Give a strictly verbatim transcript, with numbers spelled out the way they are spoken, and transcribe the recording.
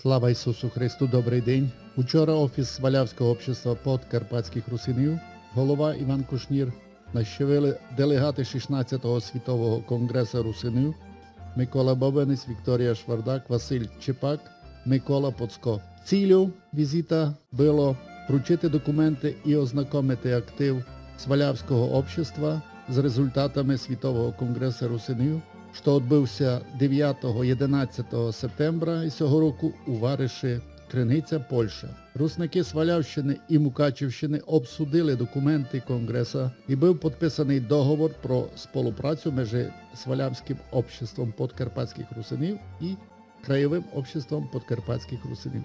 Слава Ісусу Христу, добрый день. Учора офіс Свалявського общества подкарпатськых русинів, голова Іван Кушнір, нащивили делеґаты шістнадцятого світового конґреса русинів Микола Бобенець, Вікторія Швардак, Василь Чепак, Микола Поцко. Цілю візита было вручити документы і ознакомити актив Свалявського общества з результатами Світового конґреса русинів, што одбыв ся девятого, єдинадцятого септембра і сього року у Вариші Криниця, Польща. Русникы Свалявщины і Мукачевщины обсудили документы конґреса і быв подписаный договор про сполупрацю межи Свалявськым обществом подкарпатськых русинів і Краєвым обществом подкарпатськых русинів.